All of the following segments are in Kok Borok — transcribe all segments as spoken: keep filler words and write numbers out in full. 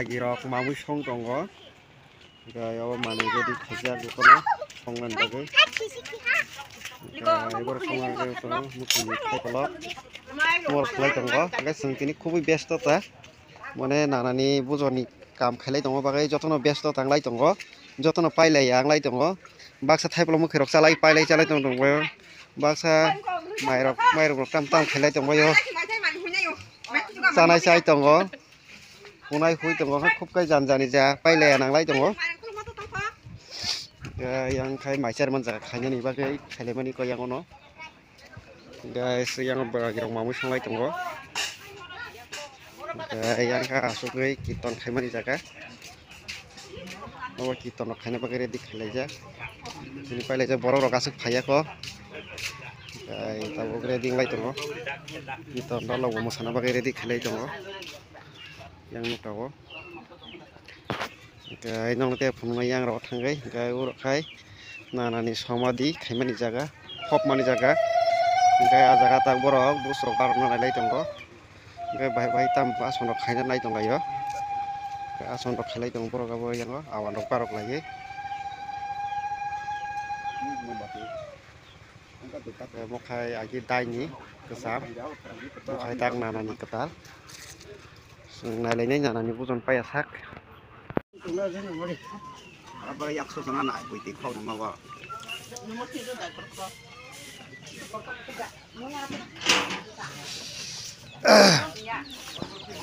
Girok mamui song tongo. Hwnkhe o manwi ready khaijak jotono songnani bagwi. Hwnkhe iboro songna bagwi jotono mukhungni thaikolog mor khlai tongo. Hwnkhe chwng tini khubui besto ta. Mane nanani bujoni kam khailai tongo bagwi jotono besto tanglai tongo. Jotono pailai ya wnglai tongo. Baksa thaikolog mwkhwirok chalai pailai chalai tong tongbaio. Baksa mairok mairok tam tam khailai tongbaio. Chanai chai tongo. Hunai hui tongo, khub kai jan jani ja pailaya nanglai tongo. Yang khai maichar man jaga khainani bagwi khailaimani koi yangono. Guys, yang borok rok mamui songlai tongo. Yang kha asugwi kirtan khaimani jaga. Obo kirtan rok khaina bagwi ready khailaijak. Chini pailaijak borok rok aswk phaiya kho. Tabuk ready wnglai tongo. Kirtan rok bo mwsana bagwi ready khailai tongo. Yang nukha o. Hwnkhe nokni tei phunuknai yang rok thangwi hwnkhe oro khai nanani somadhi khaimani jaga, hopmani jaga. Hwnkhe ah jaga tak borok bus rok barokna nailai tongo. Hwnkhe bahai bahai tam asongrok khaina nai tonglaio. Hwnkhe asongrok khailai tongo borok abo yango awanrok barok laiwi. Omo khai agi daini kwcham, omo khai tak nanani kwtal. Chwng nailainai nanani bujon paiya sak.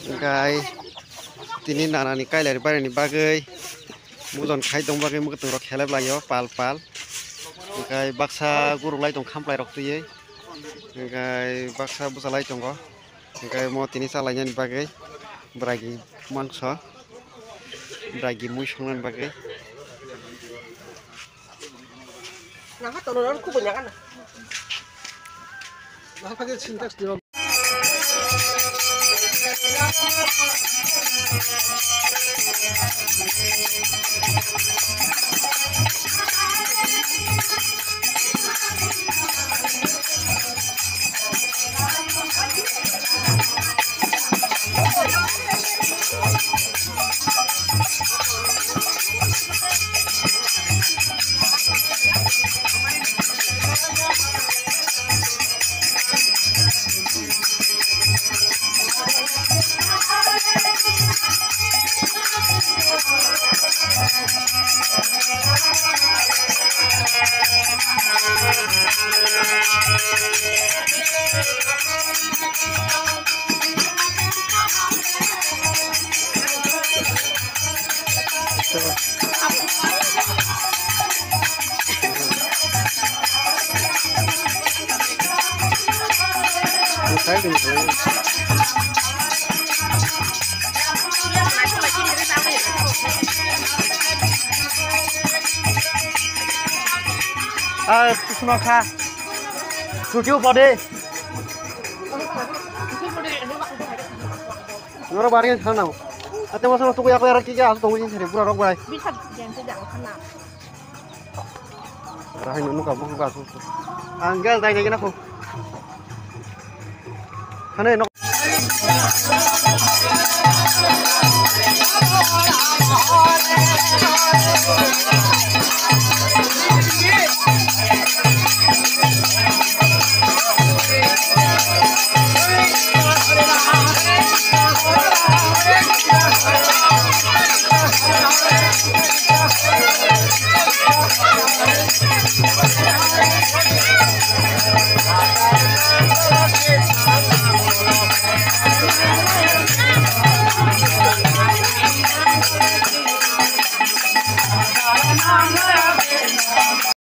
Hwnkhe tini nanani kailari barini bagwi bujon khai tong bagwi mwkhwtwng rok khelep laio pal pal. Hwnkhe baksa guruk lai tong khamplai rok twiwi. Hwnkhe baksa bwchalai tongo. Hwnkhe mo tini chalainani bagwi bwraigi mangso, bwraigi mui songnani bagwi. Ah, pisma kha. Suki upade. Norok bari thang nang. Ate masa tu ya ko ya ki ya tu ni sari pura rok bai. Bisa jangan tidak kena. Rahai nunu kamu buka aku. Anggal dai dai kena ko. Hane no.